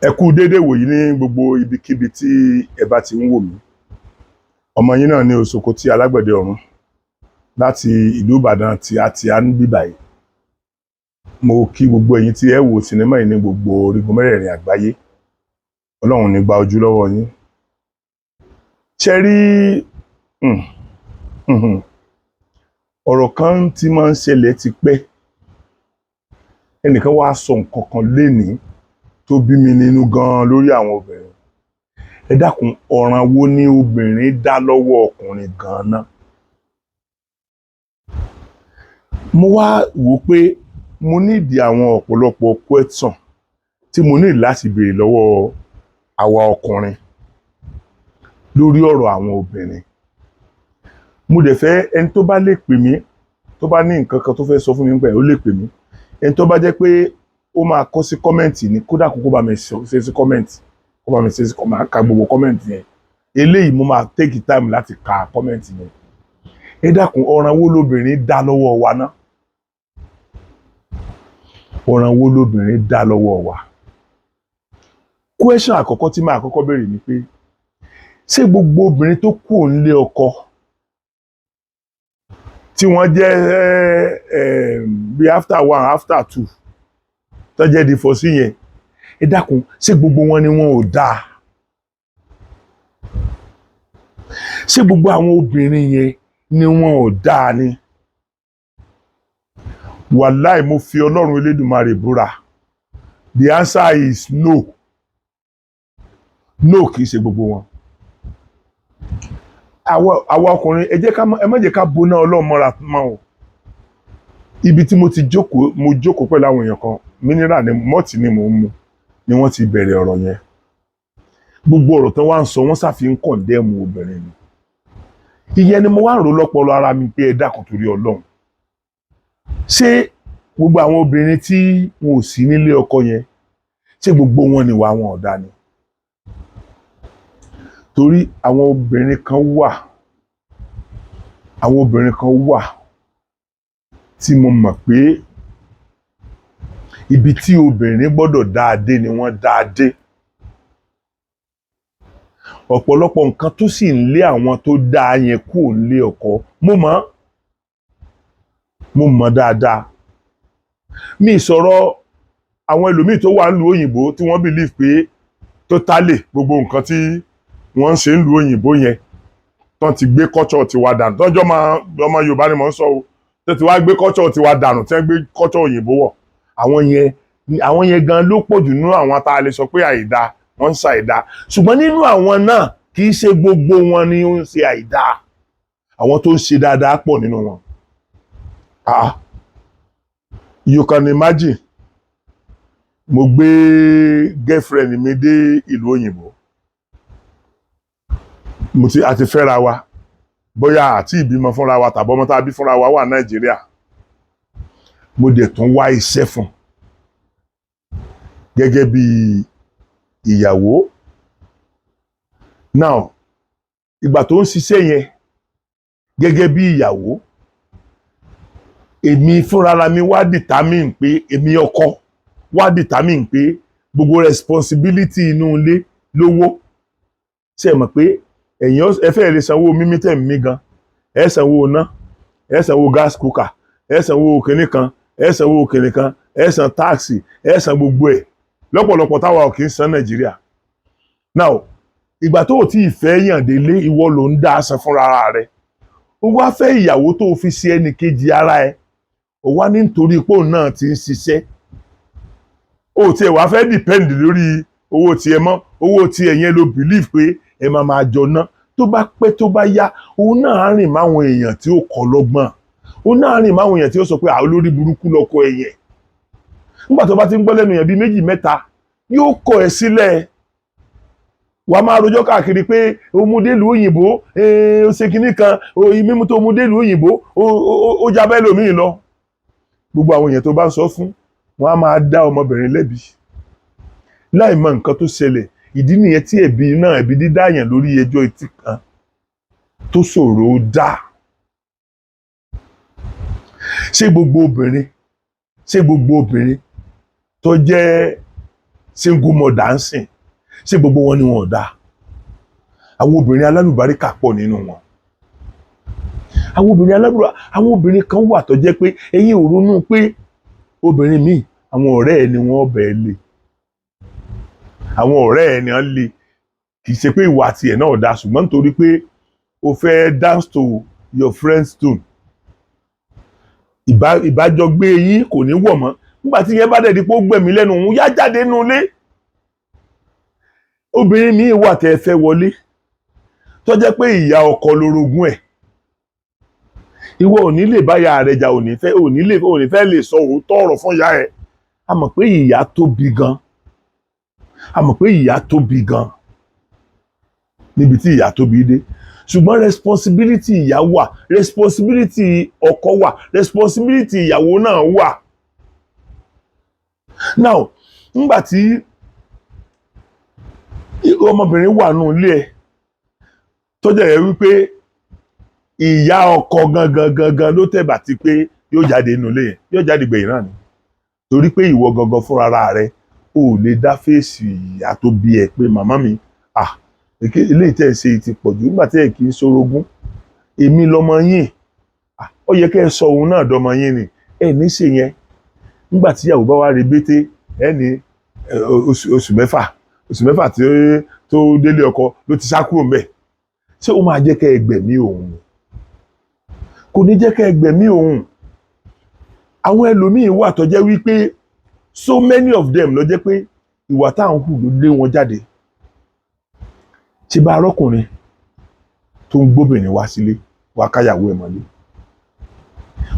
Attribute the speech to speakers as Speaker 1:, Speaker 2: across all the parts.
Speaker 1: Ẹ kú déédéé wòyí ní gbogbo ibikíbi tí ẹ bá ti ń wò mí. Ọmọ yín náà ní Òṣòkòtì Alágbẹ̀dẹ Ọ̀run láti ìlú Ìbàdàn tí a ti á ń bí báyìí. Mo kí gbogbo ẹ̀yin tí ẹ wò sinimá yìí ní gbogbo orígun mẹ́rẹ̀ẹ̀rin àgbáyé. Ọlọ́run ní gba ojú lọ́wọ́ yín. Ṣe rí ọ̀rọ̀ kan tí máa ń ṣẹlẹ̀ ti pẹ́. Ẹnìkan wá sọ nǹkan kan lénìí tó bí mi nínú gan-an lórí àwọn obìnrin. Ẹ dákun, ọ̀ràn wo ni obìnrin dá lọ́wọ́ ọkùnrin gan-an ná? Mo wá wò ó pé mo nídìí àwọn ọ̀pọ̀lọpọ̀ question tí mo ní láti béèrè lọ́wọ́ àwa ọkùnrin lórí ọ̀rọ̀ àwọn obìnrin. Mo dẹ̀ fẹ́ ẹni tó bá lè pè mí, tó bá ní nǹkan kan tó fẹ́ sọ fún mi nípa ẹ̀, ó lè pè mí. Ẹni tó bá jẹ́ pé ó máa kọ sí comment ni, kódà kó bá mi ṣe sí comment, kó bá mi ṣe sí comment, máa ka gbogbo comment yẹn. Eléyìí mo máa take time láti ka comment yẹn. Ẹ dákun, ọ̀ràn wo lobìnrin dá lọ́wọ́ wa ná? Ọ̀ràn wo lobìnrin dá lọ́wọ́ wa? Question àkọ́kọ́ tí màá kọ́kọ́ béèrè ni pé, ṣé gbogbo obìnrin tó kúrò nílé ọkọ tí wọ́n jẹ́ bí after one, after two, tó jẹ́ divorcee yẹn, ẹ dákun, ṣé gbogbo wọn ni wọn ò dáa? Ṣé gbogbo àwọn obìnrin yẹn ni wọn ò dáa ni? Wàláì, mo fi Ọlọ́run Elédùmarè búra. The answer is no. No, kì í ṣe gbogbo wọn. Àwa ọkùnrin, ẹ jẹ́ ká ẹ má jẹ́ ká boná Ọlọ́run mọ́ra mọ́ o. Ibi tí mo ti jókòó, mo jókòó pẹ̀lú àwọn èèyàn kan, mineral ni, malt ni mò ń mu, ni wọ́n ti bẹ̀rẹ̀ ọ̀rọ̀ yẹn. Gbogbo ọ̀rọ̀ tó wá ń sọ, wọ́n ṣàfihàn condemn obìnrin ni. Ìyẹn ni mo wá ń rò lọ́pọlọ ara mi pé, ẹ dákun, torí Ọlọ́run, ṣé gbogbo àwọn obìnrin tí wọn ò sí nílé ọkọ yẹn, ṣé gbogbo wọn ni ìwà wọn ọ̀dà ni? Torí àwọn obìnrin kan wà, àwọn obìnrin kan wà tí mo mọ̀ pé ibi tí obìnrin gbọ́dọ̀ dáa dé ni wọ́n dáa dé. Ọ̀pọ̀lọpọ̀ nǹkan tó sì ń lé àwọn tó dáa yẹn kúrò nílé ọkọ, mo mọ̀, mo mọ̀ dáadáa. Mi sọ̀rọ̀ àwọn ẹlòmíì tó wà nílùú òyìnbó tí wọ́n believe pé totally gbogbo nǹkan tí wọ́n ń ṣe nílùú òyìnbó yẹn, tán ti gbé culture tiwa dànù, tọ́jọ́ máa ọmọ Yorùbá ni mò ń sọ o, tó ti wá gbé culture tiwa dànù, tí wọ́n gbé culture òyìnbó wọ̀, àwọn yẹn gan ló pọ̀ jù nínú àwọn tá a lè sọ pé àìda, wọ́n ń ṣàìdá. Ṣùgbọ́n nínú àwọn náà, kì í ṣe gbogbo wọn ni ó ń ṣe àìdá. Àwọn tó ń ṣe dáadáa pọ̀ nínú wọn. Ah, you can imagine, mo gbé girlfriend mi dé ìlú òyìnbó, mo ti àti fẹ́ra wa, bóyá àti ìbímọ fúnra wa tàbí ọmọ tá a bí fúnra wa wà Nàìjíríà. Mo dẹ̀ tún wá iṣẹ́ fún gẹ́gẹ́ bí ìyàwó. Now, ìgbà tó ń ṣiṣẹ́ yẹn gẹ́gẹ́ bí ìyàwó, èmi fúnra mi wá determine pé, èmi ọkọ wá determine pé gbogbo responsibility inú ilé lówó. Ṣe mọ̀ pé ẹ̀yin ẹ fẹ́ lè sanwó mímí tẹ̀ mí gan, ẹ sanwó iná, ẹ sanwó gas cooker, ẹ sanwó kinní kan, ẹ sanwó kinní kan, ẹ san tax, ẹ san gbogbo ẹ̀ lọ́pọ̀lọpọ̀ táwa ò kì í san Nàìjíríà. Now, ìgbà tó o tí ì fẹ́ yàn délé, ìwọ ló ń dá san fúnra rẹ̀. Ó wá fẹ́ ìyàwó tó o fi ṣe ẹnì kejì ara ẹ̀, ó wá ní nítorí pé òun náà ti ń ṣiṣẹ́, ó tiẹ̀ wá fẹ́ depend lórí owó tiẹ̀ mọ́. Owó tiẹ̀ yẹn ló believe pé ẹ máa máa jọ ná. Tó bá pẹ́, tó bá yá, òun náà á rìn máwọn èèyàn tí ó kọ́ lọ́gbọ́n, òun náà á rìn máwọn èèyàn tí ó sọ pé àwọn olórí burúkú lọ́kọ ẹ̀ yẹn. Nígbà tó bá ti ń gbọ́ lẹ́nu yẹn bíi méjì mẹ́ta, yóò kọ̀ ẹ́ sílẹ̀. Wàá máa rojọ́ káàkiri pé o mú délùú òyìnbó, ó ṣe kinní kan, mímú tó mú délùú òyìnbó, ó jábẹ́ lòmíì lọ. Gbogbo àwọn èèyàn tó bá ń sọ fún wọn á máa dá ọmọbìnrin lẹ́bi láì mọ nǹkan tó ṣẹlẹ̀. Ìdí nìyẹn tí ẹ̀bi náà, ẹ̀bi dídá yẹn lórí ẹjọ́ etí kan tó ṣòro dá. Ṣé gbogbo obìnrin, ṣé gbogbo obìnrin tó jẹ́ Single mother ń sìn, ṣé gbogbo wọn ni wọn ò dáa? Àwọn obìnrin alálùbáríkà pọ̀ nínú wọn. Àwọn obìnrin alálùbáríkà, àwọn obìnrin kan wà tó jẹ́ pé ẹ̀yin ò ronú pé obìnrin míì, àwọn ọ̀rẹ́ ẹ̀ ni wọ́n bẹ̀ẹ́ lé, àwọn ọ̀rẹ́ ẹ̀ ni wọ́n lé. Kì í ṣe pé ìwà tiẹ̀ náà dáa, ṣùgbọ́n nítorí pé o fẹ́ dance to your friend's tune, ìbájọgbé yín kò ní wọ̀ mọ́. Nígbà tí yẹn bá dẹ̀ di pé ó gbẹ̀mí lẹ́nu òun, yá jáde nínú ilé. Obìnrin míì wà tẹ́ ẹ fẹ́ wọlé tó jẹ́ pé ìyá ọkọ lorogún ẹ̀. Ìwọ ò ní lè bá ìyá rẹ̀ jà, ò ní fẹ́ lè sọ òótọ́ ọ̀rọ̀ fún ìyá ẹ̀. A mọ̀ pé ìyá tóbi gan, a mọ̀ pé ìyá tóbi gan níbi tí ìyá tóbi dé, ṣùgbọ́n responsibility ìyá wà, responsibility ọkọ wà, responsibility ìyàwó náà wà. Now, nígbà tí ọmọbìnrin wà nù ilé ẹ̀ tó jẹ́ yẹ wípé ìyá ọkọ gangan gangan ló tẹ̀bà tí pé yóò jáde nínú ilé yẹn, yóò jáde gbẹ̀yìn náà ni, torí pé ìwọ gangan fúnra rẹ ò lè dá fèsì ìyá tó bí ẹ pé, "Màmá mi, ah, eléyìí tẹ́ ẹ ṣe ti pọ̀ jù nígbà tí ẹ kì í ṣorogún, èmi lọmọ yín. Ah, ó yẹ kẹ́ ẹ sọ òun náà dọmọ yín ni." Ẹ ní ṣe yẹn. Nígbà tí ìyàwó bá wá rebété, ẹ ní oṣù 6, oṣù 6 tí tó délé ọkọ ló ti sá kúrò ńbẹ̀. Ṣé ó máa jẹ́ kẹ́ ẹ gbẹ̀mí òun ni? Kò ní jẹ́ kẹ́ ẹ gbẹ̀mí òun. Àwọn ẹlòmíín wà tó jẹ́ wípé so many of them ló jẹ́ pé ìwà tá à ń hù ló lé wọn jáde. Ṣe bá arọ́kùnrin tó ń gbóbìnrin wá sílé, wá káyàwó ẹ̀ mọ́lé?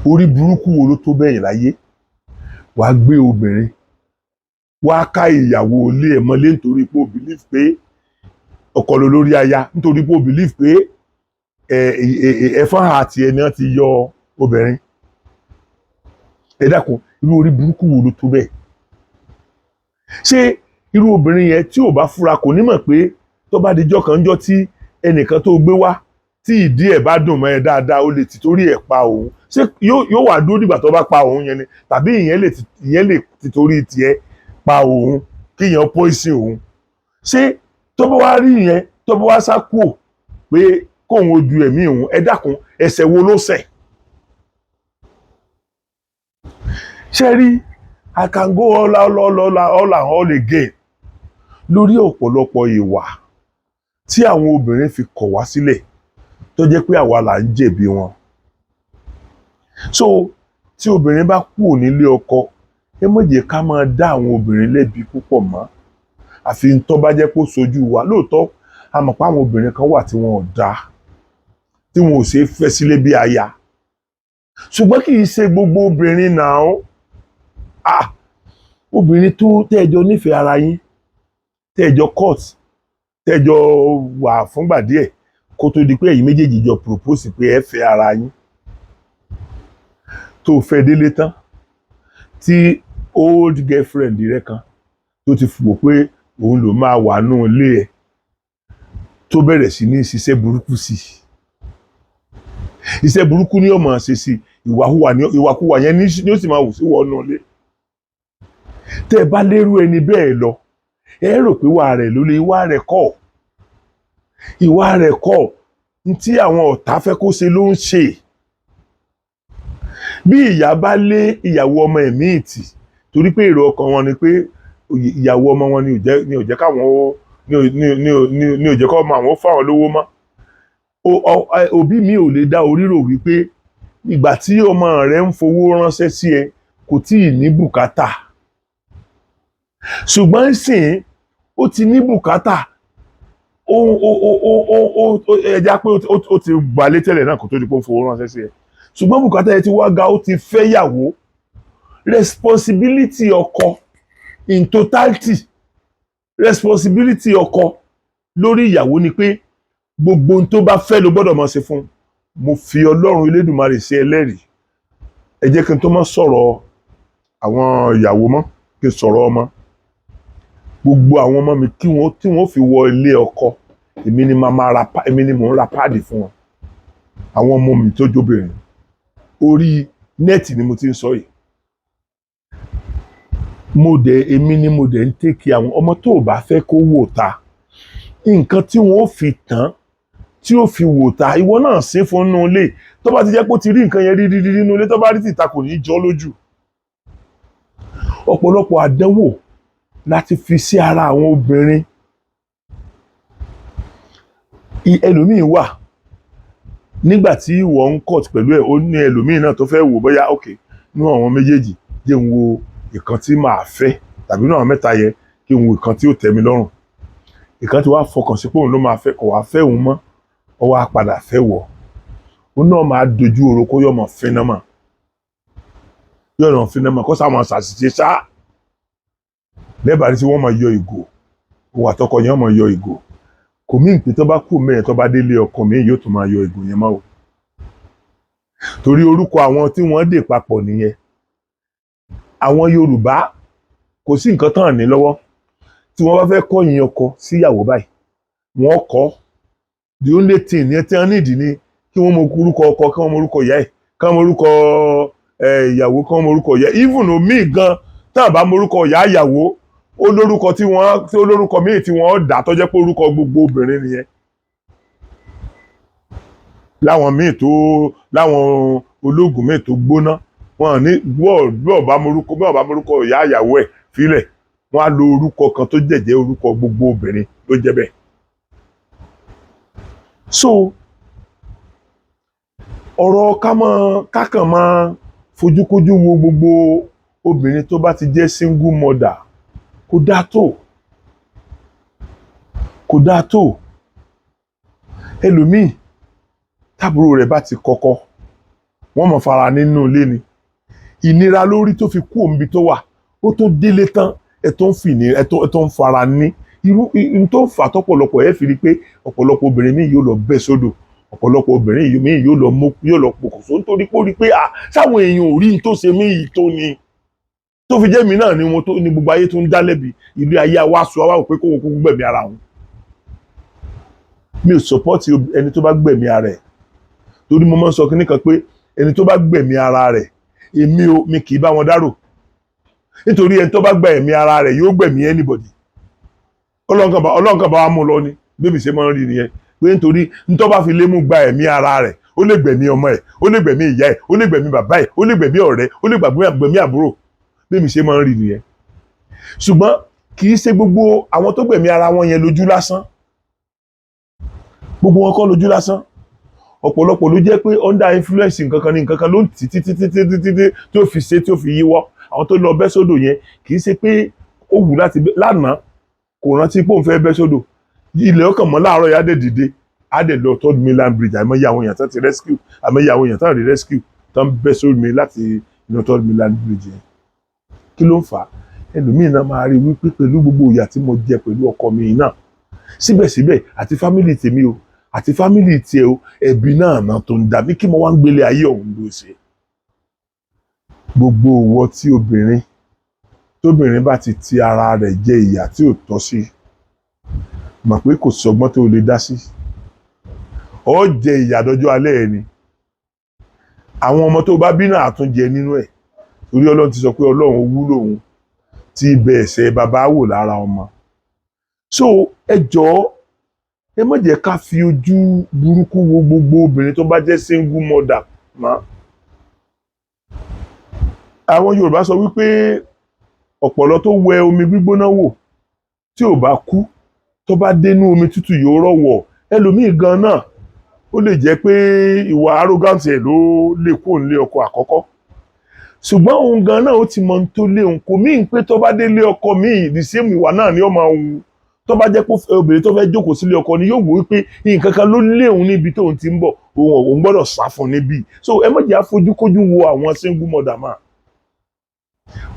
Speaker 1: Orí burúkú wo ló tó bẹ́yìn láyé? Wàá gbé obìnrin wá ká ìyàwó ilé ẹ̀ mọ́lé nítorí pé o believe pé ọkọ ló lórí aya, nítorí pé o believe pé ẹ̀fọn àti ẹni ti yọ obìnrin. Ẹ dákun, irú orí burúkú wo ló tó bẹ́ẹ̀? Ṣé irú obìnrin yẹn, tí ò bá fura, kò ní mọ̀ pé tó bá dijọ́ kan jọ́ tí ẹnìkan tó gbé wá, tí ìdí ẹ̀ bá dùn mọ́ ẹ dáadáa, ó lè ti torí ẹ̀ pa òun? Ṣé yóò wá dúró dìgbà tó bá pa òun yẹn ni, tàbí ìyẹn lè ti torí tiẹ̀ pa òun, kí ìyẹn poison òun? Ṣé tó bá wá rí ìyẹn, tó bá wá sá kúò pé kóun ojú ẹ̀mí òun, ẹ dákun, ẹ̀ṣẹ̀ wo ló ṣẹ̀? Ṣé rí, I can go all all all all all and all again lórí ọ̀pọ̀lọpọ̀ ìwà tí àwọn obìnrin fi kọ̀ wá sílẹ̀, tó jẹ́ pé àwa là ń jẹ̀bi wọn. So tí obìnrin bá kúrò nílé ọkọ, ẹ má jẹ́ ká máa dá àwọn obìnrin lẹ́bi púpọ̀ mọ́, àfi tó bá jẹ́ kó sojú wa. Lóòótọ́, a mọ̀ pé àwọn obìnrin kan wà tí wọn ò dáa, tí wọn ò ṣeé fẹ́ sílé bí aya, ṣùgbọ́n kì í ṣe gbogbo obìnrin náà. Ah, obìnrin tó tẹ́ẹ̀jọ nífẹ̀ẹ́ ara yín, tẹ́ẹ̀jọ court, tẹ́ẹ̀jọ wà fúngbà díẹ̀ kó tó di pé ẹ̀yin méjèèjì jọ propose pé ẹ fẹ́ ara yín, tó fẹ́ délé tán, tí old girlfriend rẹ kan tó ti fò pé òun ló máa wà nù ilé ẹ̀, tó bẹ̀rẹ̀ sí ní ṣiṣẹ́ burúkú sí i, iṣẹ́ burúkú ni yóò máa ṣe sí ìwàhùwà ní ìwàkuwà yẹn ní ó sì máa wù sí wọnú ilé. Tẹ́ ẹ bá lérú ẹni bẹ́ẹ̀ lọ, ẹ rò pé ìwà rẹ̀ ló lè, ìwà rẹ̀ kọ́, ìwà rẹ̀ kọ́. Ní tí àwọn ọ̀tá fẹ́ kó ṣe ló ń ṣe. Bí ìyá bá lé ìyàwó ọmọ ẹ̀mí ìtì torí pé èrò ọkàn wọn ni pé ìyàwó ọmọ wọn ni ò jẹ́ káwọn ó ní ò jẹ́ kọ́ ọmọ àwọn fáwọn lówó mọ́, òbí mi ò lè dá orí rò wípé ìgbà tí ọmọ rẹ̀ ń fowó ránṣẹ́ sí ẹ, kò tí ì ní bùkátà, ṣùgbọ́n sìn ó ti ní bùkátà. Ó ẹja pé ó ti gbalé tẹ́lẹ̀ náà kó tó di pé ó ń fowó ránṣẹ́ sí ẹ, ṣùgbọ́n bùkátà yẹn ti wá ga, ó ti fẹ́ yàwó. Responsibility ọkọ in totality, responsibility ọkọ lórí ìyàwó ni pé gbogbo ohun tó bá fẹ́ ló gbọ́dọ̀ máa ṣe fún un. Mo fi Ọlọ́run Elédùmarè ṣe ẹlẹ́rìí. Ẹ jẹ́ kí n tó má sọ̀rọ̀ àwọn ìyàwó mọ́, kí n sọ̀rọ̀ ọmọ. Gbogbo àwọn ọmọ mi kí wọ́n tí wọ́n fi wọ ilé ọkọ, èmi ni màá máa ra, èmi ni mò ń ra pad fún wọn. Àwọn ọmọ mi tó jóbìnrin, orí net ni mo ti ń sọ yìí. Mo dẹ̀, èmi ni mo dẹ̀ ń take care àwọn ọmọ. Tó o bá fẹ́ kó wò ta, nǹkan tí wọ́n ó fi tán tí ó fi wò ta, ìwọ náà sí fún inú ilé. Tó bá ti jẹ́ pé ó ti rí nǹkan yẹn rí rí rí nínú ilé, tó bá rí tìta, kò ní í jọ́ lójú. Ọ̀pọ̀lọpọ̀ àdánwò láti fi sí ara àwọn obìnrin. Ẹlòmíín wà, nígbà tí ìwọ ń court pẹ̀lú ẹ̀, ó ní ẹlòmíín náà tó fẹ́ wò bóyá, ok, nínú àwọn méjèèjì, jẹ́ n wo ìkan tí màá fẹ́, tàbí nínú àwọn mẹ́ta yẹn, kí n wo ìkan tí ó tẹ́ mi lọ́rùn. Ìkan tí wàá fọkàn sí pé òun ló máa fẹ́, kò wá fẹ́ òun mọ́, ó wá padà fẹ́ wọ̀. Òun náà máa dojú oró kó yọ̀ mọ̀ fínná yọ̀ mọ̀ fínná mọ̀, kó sáà máa ṣàṣìṣe ṣá. Lẹ́bàá tí wọ́n máa yọ ìgò, òun àtọkọ yẹn máa yọ ìgò. Kò mí ìpín tó bá kú mẹ́rin, tó bá délé ọkọ mi, yóò tún máa yọ ìgò yẹn mọ́ o, torí orúkọ àwọn tí wọ́n dè papọ̀ nìyẹn. Àwọn Yorùbá, kò sí nǹkan tán ní lọ́wọ́. Tí wọ́n bá fẹ́ kọ̀yìn ọkọ síyàwó báyìí, wọ́n kọ́. The only thing ní tí wọ́n nídìí ni kí wọ́n mọ orúkọ ọkọ, kí wọ́n mọ orúkọ ìyá ẹ̀, kí wọ́n mọ orúkọ ìyàwó, kí wọ́n mọ orúkọ ìyá. Even omi gan, tá a bá mọ orúkọ ìyá ìyàwó, ó lórúkọ tí wọ́n tí ó lórúkọ míì tí wọ́n dà, tó jẹ́ pé orúkọ gbogbo obìnrin nìyẹn. Láwọn míì tó, láwọn ológun míì tó gbóná, wọn ní bọ́ọ̀ bá morúkọ ìyá ìyàwó ẹ̀ fílẹ̀, wọ́n á lo orúkọ kan tó jẹ̀jẹ̀ orúkọ gbogbo obìnrin ló jẹ́ bẹ́ẹ̀. So ọ̀rọ̀ ká mọ́ kákàn máa fojúkójú wo gbogbo obìnrin tó bá ti jẹ́ single mother, kò dáa tó, kò dáa tó. Ẹlòmíì, táàbúrò rẹ̀ bá ti kọ́kọ́, wọ́n mọ̀ fara nínú ilé ni. Ìnira lórí tó fi kú òǹbi tó wà, ó tó délé tán, ẹ tó ń fi ìnira, ẹ tó ń fara ní irú n tó ń fà tọ́pọ̀lọpọ̀. Ẹ fi rí i pé ọ̀pọ̀lọpọ̀ obìnrin míì yóò lọ bẹ́ sódò, ọ̀pọ̀lọpọ̀ obìnrin míì yóò lọ mú, yóò lọ pokùnso, nítorí pé ó rí i pé à sáwọn èèyàn ò rí n tó ṣe mí yìí tó ni tó fi jẹ́ mi náà ni wọn tó ní gbogbo ayé tó ń dá lẹ́bi. Ilé ayé wa sọ wá wò pé kóun kúkú gbẹ̀mí ara òun. Mi ò support ẹni tó bá gbẹ̀mí ara ẹ̀, torí mo máa ń sọ kíní kan pé ẹni tó bá gbẹ̀mí ara rẹ̀, èmi ò, mi kì í bá wọn dárò, nítorí ẹni tó bá gbẹ̀mí ara rẹ̀ yóò gbẹ̀mí anybody. Ọlọ́run kan bá wa mú lọ ni. Bébì ṣe máa ń rí nìyẹn, pé nítorí nítorí bá fi lé mú gba ẹ̀mí ara rẹ̀, ó lè gbẹ̀mí ọmọ ẹ̀, ó lè gbẹ̀mí ìyá ẹ̀, ó lè gbẹ̀mí bàbá ẹ̀, ó lè gbẹ̀mí ọ̀rẹ́, ó lè gbẹ̀mí àbúrò. Bébì ṣe máa ń rí nìyẹn. Ṣùgbọ́n kì í ṣe gbogbo àwọn tó gbẹ̀mí ara wọn yẹn lójú lásán. Gbogbo wọn kọ́ lójú lásán. Ọ̀pọ̀lọpọ̀ ló jẹ́ pé under influence nǹkan kan ní nǹkan kan ló ń tì títí títí títí tí ó fi ṣe, tí ó fi yíwọ́. Àwọn tó lọ bẹ́ sódò yẹn, kì í ṣe pé ó wù láti bẹ́. Lánàá, kò rántí pé òun fẹ́ bẹ́ sódò. Ilẹ̀ ọkàn mọ́ láàárọ̀ yá dẹ̀ dìde, á dẹ̀ lọ Third Mainland Bridge. Àìmọye àwọn èèyàn tán ti rescue, àìmọye àwọn èèyàn tán rí rescue, tán bẹ́ sórí mi láti inú Third Mainland Bridge yẹn. Kí ló ń fà á? Ẹlòmíì náà máa rí wípé pẹ̀lú gbogbo ìyà tí mo jẹ pẹ̀lú ọkọ mi náà, síbẹ̀síbẹ̀, àti family tèmi o, àti family tiẹ̀ o, ẹbí náà náà tó ń dà mí, kí mo wá ń gbélé ayé ọ̀hún ló ṣe. Gbogbo òwò tí obìnrin, tóbìnrin bá ti ti ara rẹ̀ jẹ ìyà tí ò tọ́ sí, mọ̀ pé kò sọgbọ́n tó lè dá sí, ó jẹ ìyà dọjọ́ alẹ́ ẹ̀ ni. Àwọn ọmọ tó bá bí náà àtúnjẹ nínú ẹ̀, torí Ọlọ́run ti sọ pé Ọlọ́run wúlò òun tí ibẹ̀ ẹ̀ṣẹ̀ bàbá wò lára ọmọ. So ẹ jọ̀ọ́, ẹ má jẹ́ ká fi ojú burúkú wo gbogbo obìnrin tó bá jẹ́ single mother mọ́. Àwọn Yorùbá sọ wípé ọ̀pọ̀lọ́ tó wẹ omi gbígbóná wò, tí ò bá kú, tó bá dénú omi tútù, yóò rọ̀wọ̀. Ẹlòmíì gan náà, ó lè jẹ́ pé ìwà arrogant ẹ̀ ló lè kúrò nílé ọkọ àkọ́kọ́, ṣùgbọ́n òun gan náà, ó ti mọ ohun tó lé òun. Kò míì pé tó bá délé ọkọ míì, the same ìwà náà ni ó máa hù. Tó bá jẹ́ pé obìnrin tó fẹ́ jókòó sílé ọkọ ni, yóò wò wípé nǹkan kan ló lé òun níbi tóun ti ń bọ̀, òun gbọ́dọ̀ sá fún níbí. So ẹ má jẹ́ àfojúkójú wo àwọn single mother mà.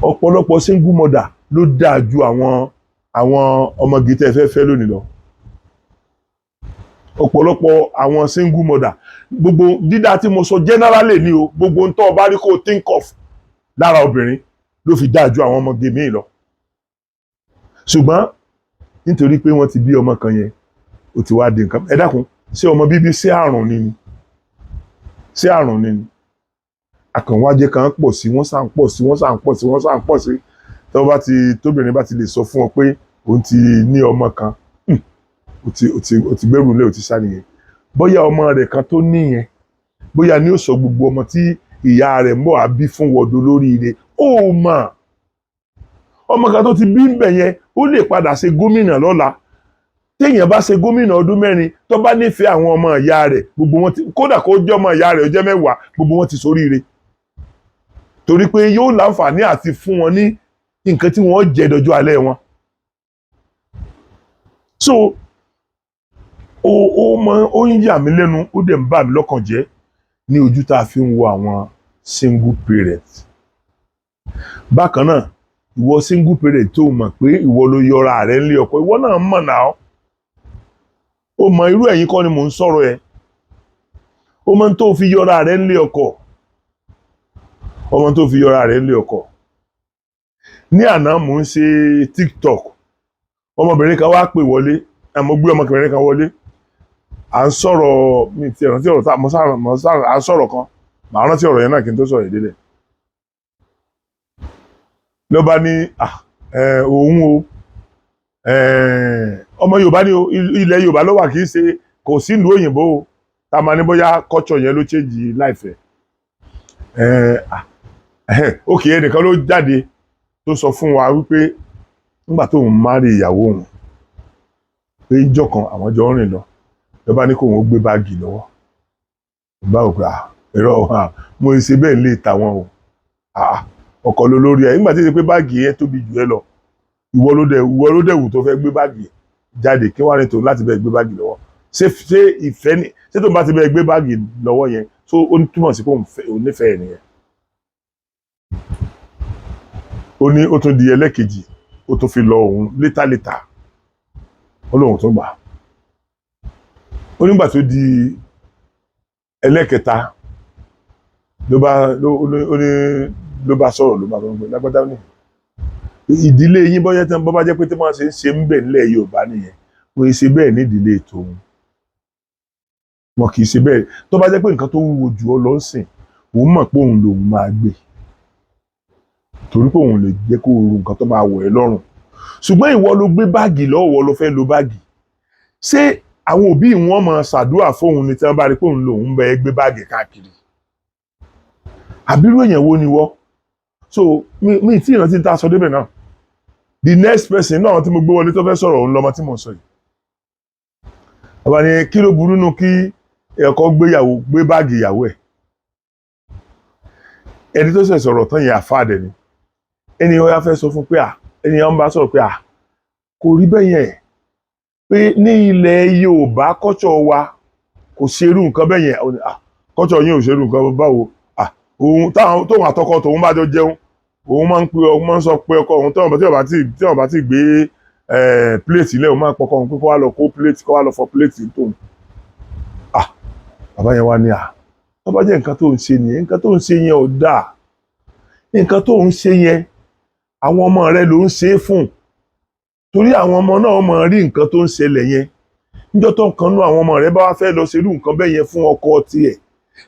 Speaker 1: Ọ̀pọ̀lọpọ̀ single mother ló dáa ju àwọn ọmọge tẹ́ fẹ́ fẹ́ lónìí lọ. Ọ̀pọ̀lọpọ̀ àwọn single mother, gbogbo dídá tí mo sọ generally ni o, gbogbo ń tọ́ ọba rí kó think of lára obìnrin ló fi dáa ju àwọn ọmọge míì lọ. Ṣùgbọ́n nítorí pé wọ́n ti bí ọmọ kan yẹn, ó ti wá di nǹkan. Ẹ dákun, ṣé ọmọ bíbí sí àrùn ni ni sí àrùn ni ni? Àkànwájẹ kan pọ̀ sí, wọ́n sá ń pọ̀ sí, wọ́n sá ń pọ̀ sí, wọ́n sá ń pọ̀ sí. Tó bá ti tóbìnrin bá ti lè sọ fún ọ pé òun ti ní ọmọ kan, ó ti gbẹ́rù lé, ó ti sá nìyẹn. Bóyá ọmọ rẹ̀ kan tó níyẹn, bóyá ní ó sọ gbogbo ọmọ tí ìyá rẹ̀ ń bọ̀ á bí fún wọ̀dọ̀ lóríire. Ó mọ̀ ọmọ kan tó ti bí ń bẹ̀ yẹn, ó lè padà ṣe gómìnà lọ́la. Téèyàn bá ṣe gómìnà ọdún 4, tó bá nífẹ̀ẹ́ àwọn ọmọ ìyá rẹ̀, gbogbo wọn ti, kódà kó jẹ́ ọmọ ìyá rẹ̀ ó jẹ́ 10, gbogbo wọn ti ṣoríire, torí pé yóò láǹfààní àti fún wọn ní nǹkan tí wọ́n jẹ dọjọ́ alẹ́ wọn. So ó mọ ó ń yà mí lẹ́nu, ó dẹ̀ ń bà mí lọ́kàn jẹ́ ní ojú tá a fi ń wo àwọn single parent. Bákan náà, ìwọ single parent tó mọ̀ pé ìwọ ló yọra rẹ nílé ọkọ, ìwọ náà mọ̀ náà, ó mọ irú ẹ̀yin kọ́ ni mò ń sọ̀rọ̀ ẹ̀. Ó mọ tó fi yọra rẹ nílé ọkọ, ọmọ tó fi yọra rẹ nílé ọkọ. Ní àná, mò ń ṣe TikTok, ọmọbìnrin kan wá pè wọlé. Mo gbé ọmọkùnrin kan wọlé, à ń sọ̀rọ̀. Mi ti rántí ọ̀rọ̀ tá mo sáà à ń sọ̀rọ̀ kan, màá rántí ọ̀rọ̀ yẹn náà kí n tó sọ̀rọ̀ ìdílé. Ló bá ní òun o, ọmọ Yorùbá ni o, ilẹ̀ Yorùbá ló wà, kì í ṣe kò sí ìlú òyìnbó o, tá a máa ní bóyá culture yẹn ló change life ẹ̀. Ok, ẹnìkan ló jáde tó sọ fún wa wípé nígbà tóun marry ìyàwó òun, pé ìjọ́ kan àwọn jọ ń rìn lọ, ló bá ní kóun ó gbé báàgì lọ́wọ́. Bá wò pé ẹ̀rọ mo ṣe bẹ́ẹ̀ lè ta wọn o, ọkọ̀ ló lórí ẹ̀. Nígbà tí ó ṣe pé báàgì yẹn tóbi jù ẹ lọ, ìwọ ló dẹ̀ wù tó fẹ́ gbé báàgì jáde, kí wàá ní tòun láti bẹ́ẹ̀ gbé báàgì lọ́wọ́? Ṣé ìfẹ́ ni? Ṣé tóun bá ti bẹ́ẹ̀ gbé báàgì lọ́wọ́ yẹn, tó ó túmọ̀ sí pé òun nífẹ̀ẹ́ nìyẹn? Ó ní ó tún di ẹlẹ́kejì, ó tún fi lọ òun later later, ó lóun tó gbà. Ó nígbà tó di ẹlẹ́kẹta, ló bá ló ó ní ló bá sọ̀rọ̀, ló bá sọ pé lágbádá ní ìdílé yín, bọ́yá tí wọ́n bá jẹ́ pé tí wọ́n ṣe ń ṣe ń bẹ̀ nílẹ̀ Yorùbá nìyẹn, wọ́n ṣe bẹ́ẹ̀ nídìílé tòun, wọn kì í ṣe bẹ́ẹ̀. Tó bá jẹ́ pé nǹkan tó wúwo jù ọ lọ ń sìn, òun mọ̀ pé òun lòun máa gbé, torí pé òun lè jẹ́ kó ru nǹkan tó máa wọ̀ ẹ́ lọ́rùn. Ṣùgbọ́n ìwọ ló gbé báàgì lọ́wọ́, ìwọ ló fẹ́ lo báàgì. Ṣé àwọn òbí wọn máa ṣàdúrà fóun ni tí wọ́n bá rí pé òun lòun bẹ gbé báàgì káàkiri? Àbírú èèyàn wo ni wọ́? So mi tí ìrántí ta sọ débẹ̀ náà. The next person náà tí mo gbé wọlé tó fẹ́ sọ̀rọ̀, òun lọ́mọ tí mo sọ yìí. Bàbá ní kí ló burú nù kí ẹ̀kọ́ gbéyàwó gbé báàgì ìyàwó ẹ̀? Ẹni tó ṣẹ̀ sọ̀rọ̀ tán yẹn, àfáàdẹ̀ ni. Ẹni ó yá fẹ́ sọ fún pé à, ẹni yẹn ń bá sọ̀rọ̀ pé à, kò rí bẹ́ẹ̀ yẹn, pé ní ilẹ̀ Yorùbá, culture wa kò ṣerú nǹkan bẹ́ẹ̀ yẹn. Ó ní, "Ah, culture yín ò ṣerú nǹkan báwo?" À, òun táwọn tóun àtọkọ tòun bá jọ jẹun, òun máa ń pe, òun máa ń sọ pé ọkọ òun tí wọ́n bá tí gbé plate ilẹ̀, òun máa ń pọkọ òun pé kó wá lọ kó plate, kó wá lọ fọ plate tóun. Ah, bàbá yẹn wá ní, à, tó bá jẹ́ nǹkan tó ń ṣe nìyẹn, nǹkan tó ń ṣe yẹn ò dáa. Nǹkan tó ń ṣe yẹn, àwọn ọmọ rẹ ló ń ṣe é fún, torí àwọn ọmọ náà mọ̀ rí nǹkan tó ń ṣẹlẹ̀ yẹn. Níjọ́ tó ń kanú àwọn ọmọ rẹ bá wá fẹ́ lọ ṣerú nǹkan bẹ́ẹ̀ yẹn fún ọkọ tiẹ̀,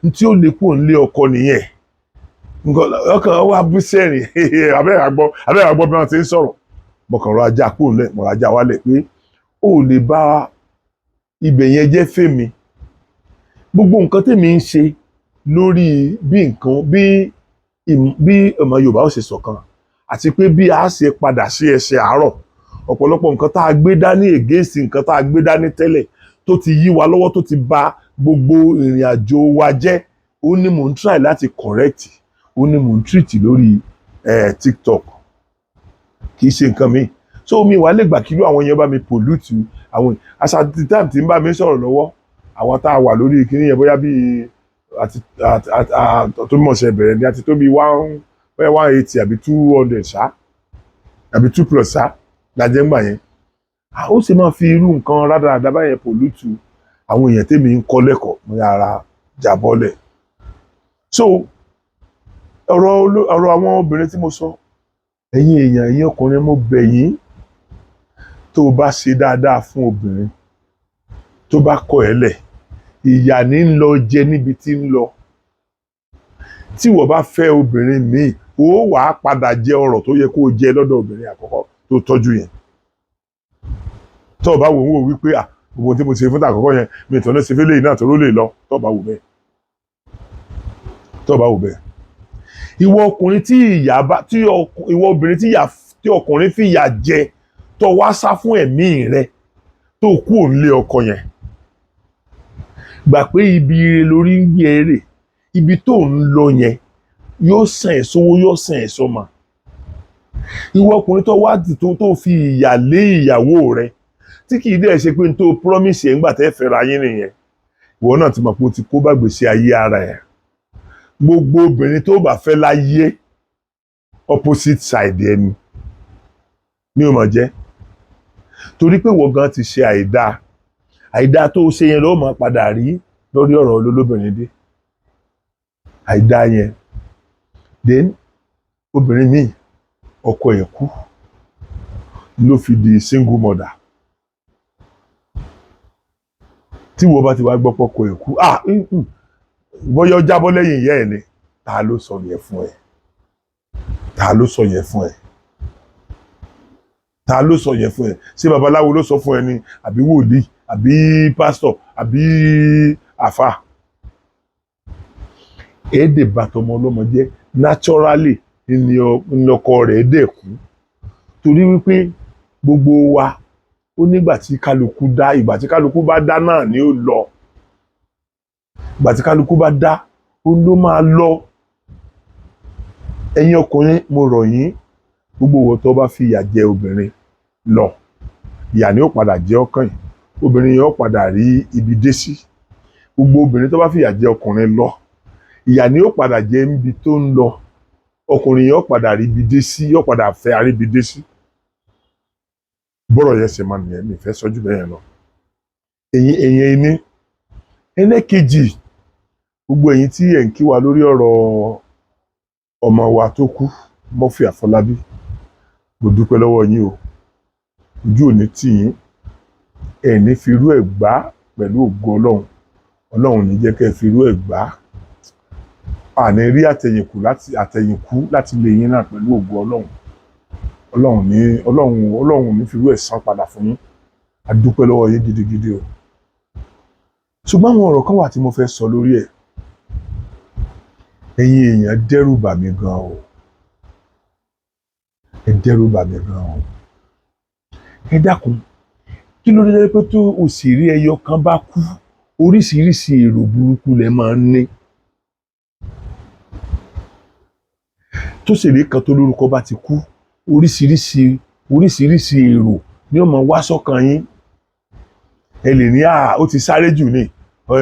Speaker 1: ní tí ó lè kúrò nílé ọkọ nìyẹn. Nǹkan ọkàn wa bú sẹ́rìn. Abẹ́rẹ́ àgbọ̀ bí wọ́n ti ń sọ̀rọ̀, mo kàn rọ ajá kúrò nílẹ̀, mo rọ ajá wálẹ̀ pé ó lè bá ibẹ̀ yẹn jẹ́ fèmí. Gbogbo nǹkan tèmi ń ṣe lórí bí nǹkan bí ọmọ Yorùbá ó ṣe ṣọ̀kan àti pé bí a ṣe padà sí ẹsẹ̀ àárọ̀, ọ̀pọ̀lọpọ̀ nǹkan tá a gbé dání against nǹkan tá a gbé dání tẹ́lẹ̀ tó ti yí wa lọ́wọ́, tó ti bà gbogbo ìrìn àjò wa jẹ́, ó ní mò ń try láti correct, ó ní mò ń treat lórí TikTok, kì í ṣe nǹkan mi. So mi wà lè gbà kí irú àwọn yẹn bá mi pollute àwọn. As at the time tí ń bá mi sọ̀rọ̀ lọ́wọ́, àwọn tá a wà lórí kíní yẹn, bóyá bíi àti tó mọ̀ ṣe bẹ̀rẹ̀ ní àti tó bíi one, bóyá 180 àbí 200 ṣá, àbí two plus ṣá lajẹ́ ńgbà yẹn. Ó sì máa fi irú nǹkan rádaràda báyẹn pollute àwọn èèyàn tèmi ń kọ́ lẹ́kọ̀ọ́, mo yára jábọ́lẹ̀. So ọ̀rọ̀ àwọn obìnrin tí mo sọ, ẹ̀yin èèyàn, ẹ̀yin ọkùnrin, mo bẹ̀ yín. Tó o bá ṣe dáadáa fún obìnrin, tó bá kọ̀ ẹ́ lẹ̀, ìyà ní ń lọ jẹ níbi tí ń lọ. Tí ìwọ bá fẹ́ obìnrin míì Ó wàá padà jẹ ọrọ̀ tó yẹ kó o jẹ lọ́dọ̀ obìnrin àkọ́kọ́ tó tọ́jú yẹn. Tó o bá wò ó wò wípé, à, gbogbo ohun tí mo ṣe fún tàkọ́kọ́ yẹn, mi ìtọ́nà ṣe fẹ́lẹ́ náà tó ló lè lọ. Tó o bá wò bẹ́ẹ̀, tó o bá wò bẹ́ẹ̀, ìwọ ọkùnrin tí ìyá bá tí ìwọ obìnrin tí ìyá tí ọkùnrin fìyà jẹ, tó wá sá fún ẹ̀mí rẹ, tó kú òun lé ọkọ yẹn, gbà pé ibi ire lórí ń gbé eré. Ibi tó ń lọ yẹn yóò sàn ẹ́ sówó, yóò sàn ẹ́ sọ́mọ. Ìwọ ọkùnrin tó wá tó fi ìyà lé ìyàwó rẹ, tí kì í dẹ̀ ṣe pé n tó promise ẹ̀ ńgbà tẹ́ fẹ́ra yín nìyẹn, ìwọ náà ti mọ̀ pé o ti kó bá gbèsè ayé ara ẹ̀. Gbogbo obìnrin tó bá fẹ́ láyé, opposite side ẹni ní o mọ̀ jẹ́, torí pé ìwọ gan ti ṣe àìdáa. Àìdáa tó ṣe yẹn ló máa padà rí lórí ọ̀rọ̀ olólobìnrin dé àìdáa yẹn. Then obìnrin míì, ọkọ ẹ̀ kú ló fi di single mother. Tí ìwọ bá ti wá gbọ́ pọ́kọ ẹ̀ kú, ah, bóyá ó jábọ́ lẹ́yìn ìyá ẹ̀ ni. Ta ló sọ yẹn fún ẹ? Ta ló sọ yẹn fún ẹ? Ta ló sọ yẹn fún ẹ? Ṣé babaláwo ló sọ fún ẹ ni, àbí wòlíì, àbí pásítọ̀, àbí àfà? Èdè bàtọmọ ọlọ́mọ jẹ́. Naturally ni ọkọ rẹ̀ dẹ̀ kú, torí wípé gbogbo wa ó nígbà tí kálukú dá. Ìgbà tí kálukú bá dá náà ni ó lọ. Ìgbà tí kálukú bá dá, ó ló máa lọ. Ẹ̀yin ọkùnrin, mo rọ̀ yín. Gbogbo ìwọ tó bá fi ìyà jẹ obìnrin lọ, ìyà ni ó padà jẹ ọkàn yìí. Obìnrin yẹn ó padà rí ibi dé sí. Gbogbo obìnrin tó bá fi ìyà jẹ ọkùnrin lọ, ìyà ni ó padà jẹ níbi tó ń lọ. Ọkùnrin yẹn ó padà rí ibi dé sí, yóò padà fẹ́ aríbi dé sí. Bọ́rọ̀ yẹn ṣe máa nìyẹn. Mi fẹ́ sọ́jú bẹ́ẹ̀ yẹn lọ. Ẹ̀yin ẹni ẹlẹ́kejì, gbogbo ẹ̀yin tí ẹ̀ ń kí wa lórí ọ̀rọ̀ ọmọ wa tó kú, Murphy Àfọlábí, mo dúpẹ́ lọ́wọ́ yín o. Ojú ò ní tì yín. Ẹ̀ ní fi irú ẹ̀ gbá pẹ̀lú ògo Ọlọ́run. Ọlọ́run ní jẹ́ kẹ́ ẹ fi irú ẹ̀ gbá. Àní rí àtẹ̀yìnkù láti àtẹ̀yìnkú láti lè yín náà pẹ̀lú ògo Ọlọ́run. Ọlọ́run ní Ọlọ́run ní fi irú ẹ̀ san padà fún yín. A dúpẹ́ lọ́wọ́ yín gidigidi o. Ṣùgbọ́n àwọn ọ̀rọ̀ kan wà tí mo fẹ́ sọ lórí ẹ̀. Ẹ̀yin èèyàn dẹ́rù bà mí gan o. Ẹ dẹ́rù bà mí gan o. Ẹ dákun, kí ló dé pé tó òṣèré ẹyọ kan bá kú, oríṣiríṣi èrò burúkú lẹ máa ń ní? Tó ṣèré kan tó lórúkọ bá ti kú, oríṣiríṣi èrò ni ó máa wá sọ́kàn yín. Ẹ lè ní, à, ó ti sáré jù ní, ó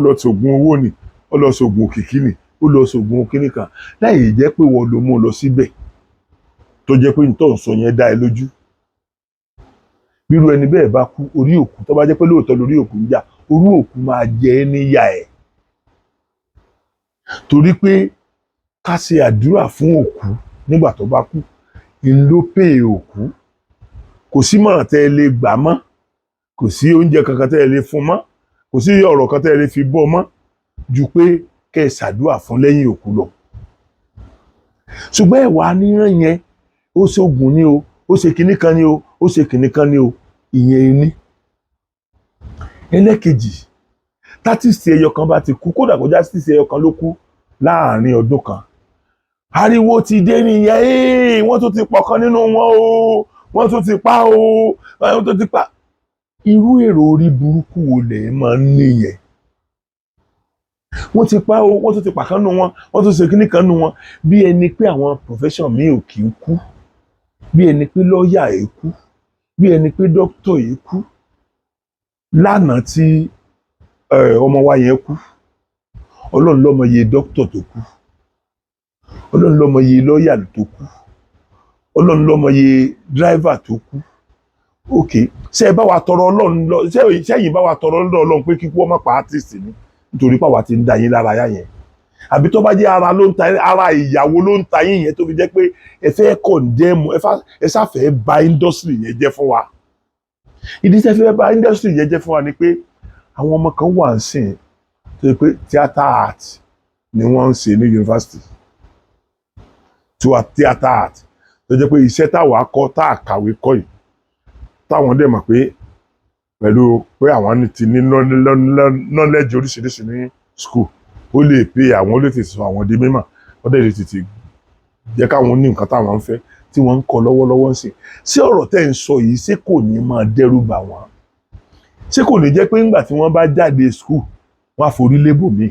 Speaker 1: lọ ṣògùn owó ni, ó lọ ṣògùn òkìkí ni, ó lọ ṣògùn kíní kan, láì jẹ́ pé wọ́n ló mú un lọ síbẹ̀, tó jẹ́ pé nítorí sọ yẹn dá ẹ lójú. Bírú ẹni bẹ́ẹ̀ bá kú, orí òkú, tó bá jẹ́ pé lóòótọ́ lórí òkú ń jà, orí òkú máa jẹ ẹ́ níyà ẹ̀, torí pé ká ṣe àdúrà fún òkú nígbà tó bá kú ń ló pè òkú. Kò sí mọ̀ràn tẹ́ ẹ lè gbà mọ́, kò sí oúnjẹ kankan tẹ́ ẹ lè fún mọ́, kò sí ọ̀rọ̀ kan tẹ́ ẹ lè fi bọ́ mọ́ ju pé kẹ́ ẹ ṣàdúrà fún lẹ́yìn òkú lọ. Ṣùgbọ́n ẹ̀wà níran yẹn, ó ṣoògùn ni o, ó ṣe kinní kan ni o, ó ṣe kinní kan ni o. Ìyẹn ní ẹlẹ́kejì. Tátìsì ẹyọ kan bá ti kú, kódà kó já títì ẹyọ kan ló kú láàrin ọdún kan, ariwo ti dé nìyẹn. Ee, wọ́n tún ti pọ̀kan nínú wọn o, wọ́n tún ti pa o, wọ́n tún ti pa. Irú èrò orí burúkú wo lẹ̀ máa ń níyẹn? Wọ́n ti pa o, wọ́n tún ti pàkan nínú wọn, wọ́n tún ṣe kíní kan nínú wọn, bí ẹni pé àwọn profession mi ò kì í kú, bí ẹni pé lọ́ọ̀yà ẹ̀ kú, bí ẹni pé dókítà yìí kú. Lánàá tí ọmọ wa yẹn kú, Ọlọ́run ló mọ iye dókítà tó kú, Ọlọ́run ló mọ iye lọ́ọ̀yà tó kú, Ọlọ́run ló mọ iye driver tó kú. Ok, ṣé ẹ bá wa tọrọ Ọlọ́run lọ? Ṣé ẹ̀yin bá wa tọrọ lọ́dọ̀ Ọlọ́run pé kíkú ọmọ pa artist ni, nítorí pàwọ́ ti ń da yín lára yá yẹn? Àbí tó bá jẹ́ ara ló ń ta, ara ìyàwó ló ń ta yín yẹn, tó fi jẹ́ pé ẹ fẹ́ condemn, ẹ sáfẹ́ bà industry yẹn jẹ́ fún wa? Ìdí tẹ́ fẹ́ bà industry yẹn jẹ́ fún wa ni pé àwọn ọmọ kan wà ń sìn tó yẹ pé theatre art ni wọ́n ń ṣe ní yunifásitì. Tiwa theatre art tó jẹ́ pé iṣẹ́ táwa kọ́, tá a kàwé kọ́ yìí, táwọn dẹ̀ mọ̀ pé pẹ̀lú pé àwọn ti ní knowledge oríṣiríṣi ní school, ó lè pay àwọn, ó lè tètè sọ àwọn di mímọ̀, ó dẹ̀ lè tètè jẹ́ káwọn ní nǹkan táwọn ń fẹ́ tí wọ́n ń kọ́ lọ́wọ́lọ́wọ́ ń sìn. Ṣé ọ̀rọ̀ tẹ́ ń sọ yìí, ṣé kò ní máa dẹ́rù bà wọ́n? Ṣé kò ní jẹ́ pé ńgbà tí wọ́n bá jáde school, wọ́n á forí lébò míì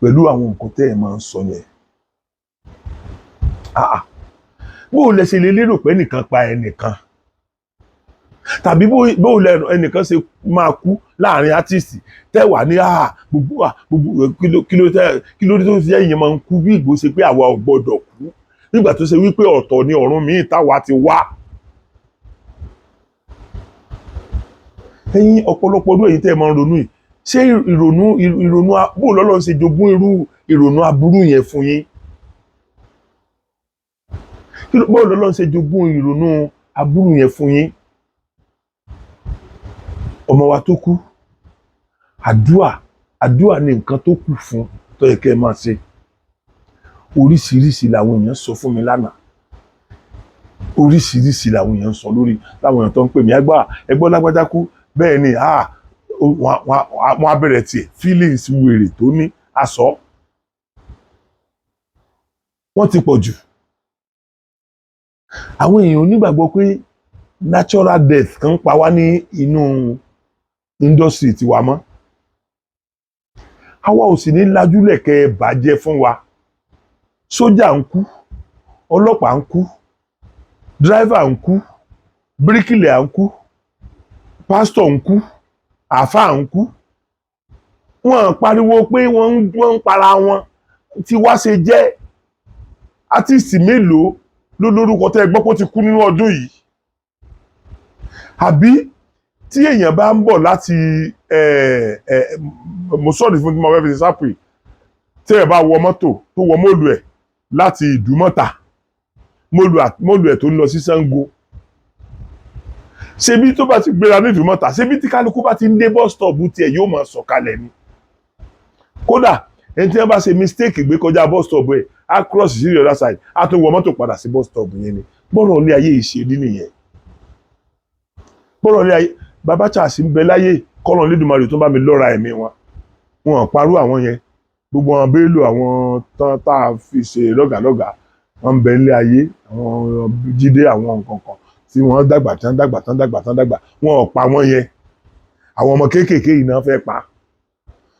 Speaker 1: pẹ̀lú àwọn nǹkan tẹ́ ẹ̀ máa ń sọ yẹn? Ah ah. Bó o lẹ ṣe lè lérò pé ẹnìkan pa ẹnìkan, tàbí bó o lẹ ẹnìkan ṣe máa kú láàrin artist tẹ́wà ní gbogbo gbogbo kí ló dé tó fi ẹ̀yìn máa ń kú bí ìgbó ṣe pé àwa ò gbọ́dọ̀ kú, nígbà tó ṣe wípé ọ̀tọ̀ ni ọ̀run míì táwa ti wá? Ẹ̀yin ọ̀pọ̀lọpọ̀ ọdún èyí tẹ́ ẹ máa ń ronú yìí, ṣé ìrònú bó lọ́lọ́run ṣe jogún irú ìrònú aburú yẹn fún yín? Bó lọ́lọ́run ṣe jogún ìrònú aburú yẹn fún yín? Ọmọ wa tó kú, àdúà, àdúà ni nǹkan tó kù fún tó yẹ kẹ́ ẹ máa ṣe. Oríṣiríṣi làwọn èèyàn sọ fún mi lánàá, oríṣiríṣi làwọn èèyàn sọ lórí láwọn èèyàn tó ń pè mí. Ẹgbà ẹgbọ́n lágbájá kú, bẹ́ẹ̀ ni wọ́n á bẹ̀rẹ̀ tiẹ̀ feelings wèrè tó ní aṣọ wọ́n ti pọ̀ jù. Àwọn èèyàn onígbàgbọ́ pé natural death kan pa wá ní inú industry tiwa mọ́. Àwa ò sì ní lajúlẹ̀ kẹ́ ẹ bàjẹ́ fún wa. Sójà ń kú, ọlọ́pàá ń kú, driver ń kú, bíríkìlà ń kú, pásítọ̀ ń kú, àáfàá ń kú. Wọ́n pariwo pé wọ́n ń para wọn. Tí wá ṣe jẹ́ artist mélòó ló lórúkọ tẹ́ ẹ gbọ́ pé ó ti kú nínú ọdún yìí? Àbí tí èèyàn bá ń bọ̀ láti ẹ ẹ mo sọ̀rọ̀ fún tí mo fẹ́ fi ṣe sápè, tí ẹ bá wọ mọ́tò tó wọ mọ́lù ẹ̀ láti Ìdúmọ̀tà, mọ́lù ẹ̀ tó ń lọ sí Ṣàngó, ṣebí tó bá ti gbéra ní Ìdúmọ̀tà, ṣebí tí kálukú bá ti ń dé bus stop tiẹ̀, yóò máa sọ̀kalẹ̀ ni. Kódà ẹni tí wọ́n bá ṣe mistake gbé kọjá bus stop ẹ̀, á cross sí the other side, á tún wọ mọ́tò padà sí bus stop yẹn ni. Bọ́rọ̀ ilé ayé ìṣèlú nìyẹn. Bọ́rọ̀ ilé ayé. Bàbá Charles ń bẹ láyé, kọ́lọ̀ Lédùmarè tó bá mi lọ́ra ẹ̀mí wọn, wọn parú àwọn yẹn. Gbogbo àwọn Bello, àwọn tán tá a fi ṣe lọ́gàlọ́gà, wọn ń bẹ nílé ayé. Àwọn Jídé, àwọn nǹkan kan tí wọ́n dàgbà tán, dàgbà tán, dàgbà tán, dàgbà, wọn ò pa wọ́n yẹn. Àwọn ọmọ kéékèèké yìí náà fẹ́ pa.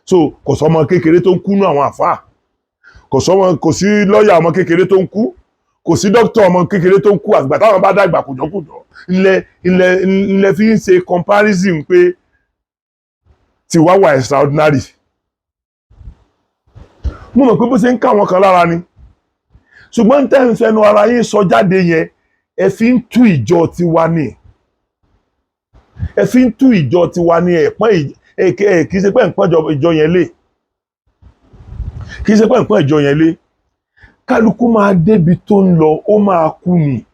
Speaker 1: So kò sọmọ kékeré tó ń kú nú àwọn àfáà, kò sọmọ, kò sí lọ́ọ̀yà ọmọ kékeré tó ń kú, kò sí dókítà ọmọ kékeré tó ń kú. Àgbà táwọn bá dàgbà kùjọkùjọ ńlẹ ńlẹ ńlẹ fi ń ṣe comparison pé tiwa wà extraordinary. Mo mọ̀ pé bó ṣe ń ká àwọn kan lára ni, ṣùgbọ́n tẹ́ ń fẹnu ara yín sọ jáde yẹn, ẹ fi ń tú ìjọ tiwa ni, ẹ fi ń tú ìjọ tiwa ni. Ẹ pọ́n ẹ kì í ṣe pé ń pọ́n ìjọ yẹn lé, kì í ṣe pé ń pọ́n ìjọ yẹn lé. Kálukú máa débi tó ń lọ, ó máa kú ni.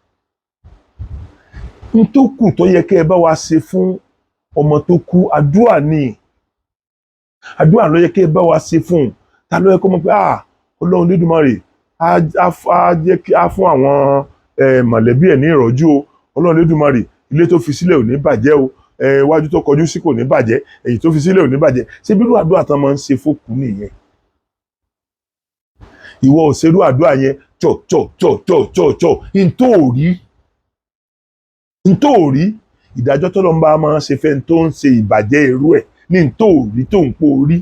Speaker 1: N tó kù tó yẹ kẹ́ ẹ bá wa ṣe fún ọmọ tó kú, àdúrà ni. Àdúrà ló yẹ kẹ́ ẹ bá wa ṣe fún un. Ta ló yẹ kó mọ̀ pé Ọlọ́run Lédùmarè á jẹ́ kí á fún àwọn mọ̀lẹ́bí ẹ̀ ní ìrọ̀jú o. Ọlọ́run Lédùmarè, ilé tó fi sílẹ̀ ò ní bàjẹ́ o, iwájú tó kọjú sí kò ní bàjẹ́, èyí tó fi sílẹ̀ ò ní bàjẹ́. Ṣé bí irú àdúrà tán máa ń ṣe fókùú nìyẹn? Ìwọ ò ṣerú àdúrà yẹn. Tsọ tsọ tsọ tsọ tsọ tsọ ntòórí ntòórí ìdájọ́ tọ́lọ́ ń bá máa ń ṣe fẹ́ tó ń ṣe ìbàjẹ́ irú ẹ̀ ní ntòórí tó ń pò rí,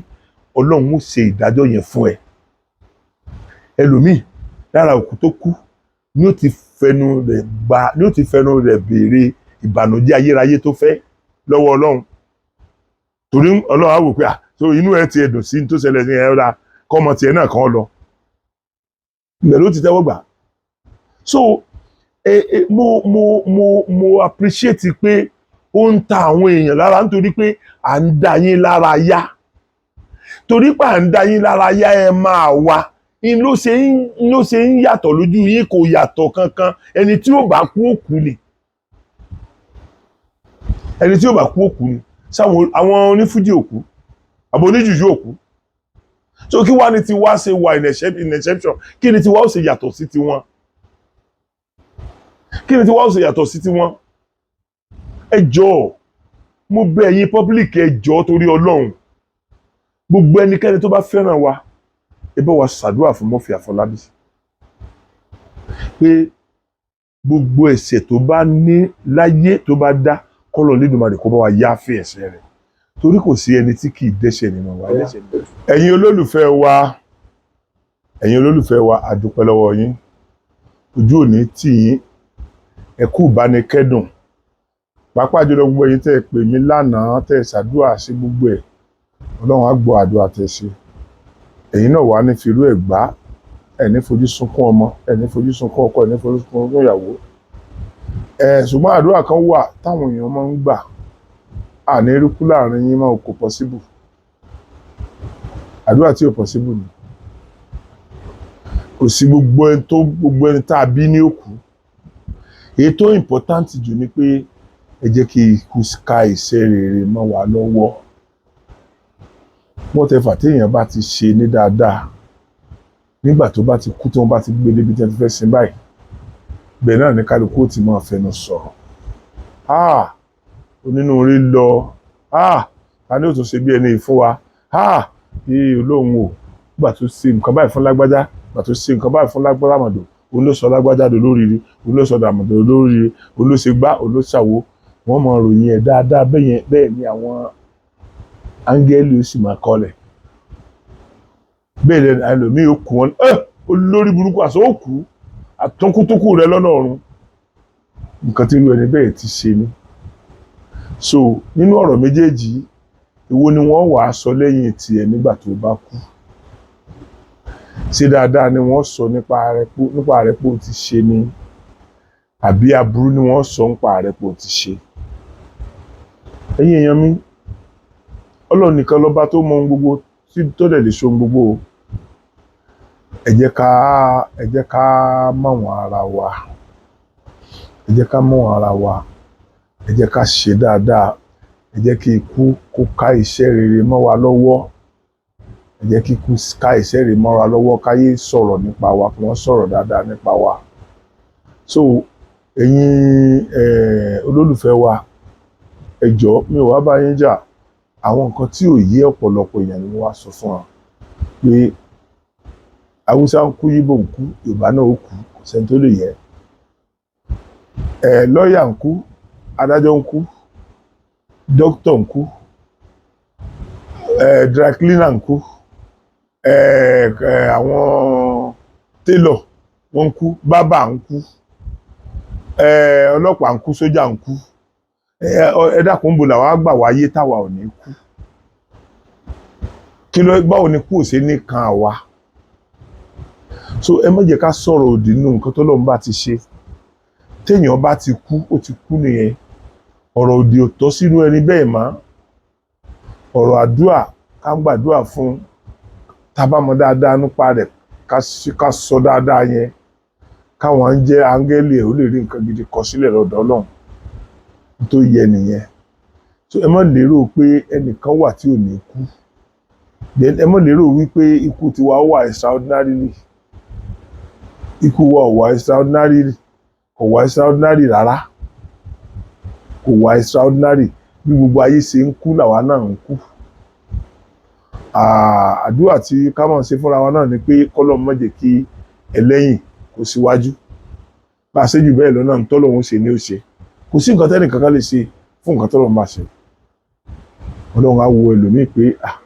Speaker 1: Ọlọ́run ó ṣe ìdájọ́ yẹn fún ẹ. Ẹlòmíì lára òkú tó kú ni ó ti fẹnu rẹ̀ gba, ni ó ti fẹnu rẹ̀ béèrè ìbànújẹ́ ayérayé tó fẹ́ lọ́wọ́ Ọlọ́run, torí Ọlọ́run á wò pé so inú ẹ ti ẹdùn sí tó ṣẹlẹ̀ ní ẹ ra kọ́mọ tiẹ̀ náà kàn lọ ibẹ̀ ló ti tẹ́wọ́ gbà. So mo appreciate pé ó ń ta àwọn èèyàn lára, nítorí pé à ń dá yín lára yá, torí pé à ń dá yín lára yá, ẹ máa wá ń ló ṣe ń yàtọ̀ lójú yín. Kò yàtọ̀ kankan. Ẹni tí ó bá kú, ó kú ni. Ẹni tí ó bá kú, ó kú ni. Sáwọn àwọn onífújì òkú àbò oníjùjú òkú, so kí wá ní tiwa ṣe wà in exception? Kí ni tiwa ó ṣe yàtọ̀ sí tiwọn? Kí ni tí wọ́n ṣe yàtọ̀ sí tiwọn? Ẹ jọ̀ọ́, mo bẹ̀ ẹ̀yin public, ẹ jọ̀ọ́, torí Ọlọ́run, gbogbo ẹnikẹ́ni tó bá fẹ́ràn wa, ẹ bá wa ṣàdúrà fún Murphy Àfọlábí pé gbogbo ẹ̀ṣẹ̀ tó bá ní láyé, tó bá dá, kọ́lọ̀ Olódùmarè kó bá wa yááfẹ́ ẹ̀ṣẹ̀ rẹ̀, torí kò sí ẹni tí kì í dẹ́ṣẹ̀ nínú wa. Ẹ̀yin olólùfẹ́ wa, ẹ̀yin olólùfẹ́ wa, a dúpẹ́ lọ́wọ́ yín. Ojú ò ní tì yín. Ẹ kú ìbánikẹ́dùn, pàápàá jùlọ gbogbo ẹ̀yin tẹ́ ẹ pè mí lánàá, tẹ́ ẹ ṣàdúrà sí gbogbo ẹ̀. Ọlọ́run á gbọ́ àdúrà tẹ́ ẹ ṣe. Ẹ̀yin náà wà ní firú ẹ̀ gbá, ẹ̀ ní fojú sunkún ọmọ, ẹ̀ ní fojú sunkún ọkọ, ẹ̀ ní fojú sunkún ìyàwó ẹ̀. Ṣùgbọ́n àdúrà kan wà táwọn èèyàn máa ń gbà: àní ríkú láàrin yín máa kò possible. Àdúrà tí ò possible ni. Kò sí, gbogbo ẹni tó, gbogbo ẹni tá a bí ní òkú. Èyí tó important jù ni pé ẹ jẹ́ kí ikú ká iṣẹ́ rere mọ́ wa lọ́wọ́. Whatever téèyàn bá ti ṣe ní dáadáa, nígbà tó bá ti kú, tí wọ́n bá ti gbé débi tí wọ́n ti fẹ́ sin báyìí, bẹ́ẹ̀ náà ní kálukú ó ti máa fẹnu sọ̀rọ̀: "Ah, onínúure lọ. Ah, ta ni ó tún ṣe bí ẹni fún wa? Ah, yìí olóhùn o, nígbà tó ṣe nǹkan báyìí fún lágbájá, nígbà tó ṣe nǹkan báyìí fún lágbájá mọ̀dọ̀, òun ló sọ lágbájá dolóríire, òun ló sọ dàmọ̀dọ̀ dolóríire, òun ló ṣe gbá, òun ló ṣàwo." Wọ́n máa ròyìn ẹ̀ dáadáa bẹ́ẹ̀ yẹn. Bẹ́ẹ̀ ni àwọn áńgẹ́lì ó sì máa kọ́lẹ̀. Bẹ́ẹ̀ ni ẹlòmíì ó kú wọn ẹ olórí burúkú, àṣọ ó kú àtúnkútúkù rẹ lọ́nà ọ̀run. Nǹkan tí irú ẹni bẹ́ẹ̀ ti ṣe ni. So nínú ọ̀rọ̀ méjèèjì, èwo ni wọ́n wàá sọ lẹ́yìn tiẹ̀ nígbà tó bá kú? Ṣé dáadáa ni wọ́n sọ nípa rẹ̀ pé ó ti ṣe ni, àbí aburú ni wọ́n sọ nípa rẹ̀ pé ó ti ṣe? Ẹ̀yin èèyàn mi, Ọlọ́run nìkan lọ́ba tó mọ ohun gbogbo, tí tó dẹ̀ lè ṣe ohun gbogbo o. Ẹ jẹ́ ká mọ̀wọ̀n ara wa, ẹ jẹ́ ká mọ̀wọ̀n ara wa, ẹ jẹ́ ká ṣe dáadáa. Ẹ jẹ́ kí ikú kó ká iṣẹ́ rere mọ́ wa lọ́wọ́. Ẹ jẹ́ kí ikú ká iṣẹ́ rere mọ́ wa lọ́wọ́, káyé sọ̀rọ̀ nípa wa, kí wọ́n sọ̀rọ̀ dáadáa nípa wa. So ẹ̀yin olólùfẹ́ wa, ẹ jọ̀ọ́, mi ò wá bá yín jà. Àwọn nǹkan tí ò yé ọ̀pọ̀lọpọ̀ èèyàn ni mo wá sọ fún wa pé Haúsá ń kú, Yíbò ń kú, Yorùbá náà ó kú, kò sẹ́ni tó lè yẹ ẹ. Lọ́ọ̀yà ń kú, adájọ́ ń kú, dókítà ń kú, dry cleaner ń kú, ẹ ẹ àwọn tailor wọ́n ń kú, bábà ń kú, ọlọ́pàá ń kú, sójà ń kú. Ẹ dákun, ń bo làwọn á gbà wáyé táwa ò ní kú? Kí ló, báwo ni kú ò ṣe ní kan àwa? So ẹ má jẹ́ ká sọ̀rọ̀ òdì nínú nǹkan tó lọ́run bá ti ṣe. Téèyàn bá ti kú, ó ti kú nìyẹn. Ọ̀rọ̀ òdì ò tọ́ sínú ẹni bẹ́ẹ̀ mọ́. Ọ̀rọ̀ àdúrà, ká gbàdúrà fún, tá a bá mọ dáadáa nípa rẹ̀, ká sọ dáadáa yẹn, káwọn ń jẹ́ áńgẹ́lì ẹ̀ ó lè rí nǹkan gidi kọ sílẹ̀ lọ́dọ̀ Ọlọ́run tó yẹ nìyẹn. So ẹ má lérò pé ẹnìkan wà tí ò ní kú. Then ẹ má lérò wípé ikú tiwa wà extraordinarily. Ikú wa ò wà extraordinary, kò wà extraordinary rárá, kò wà extraordinary. Bí gbogbo ayé ṣe ń kú làwa náà ń kú. Àdúrà tí ká máa ṣe fúnra wa náà ni pé kọ́lọ́run má jẹ́ kí ẹlẹ́yìn kó síwájú. Bá a ṣe jù bẹ́ẹ̀ lọ náà, tọ́lọ́run ṣe ni ó ṣe. Kò sí nǹkan tẹ́nì kankan lè ṣe fún nǹkan tọ́lọ́run bá ṣe. Ọlọ́run á wo ẹlòmíì pé ah,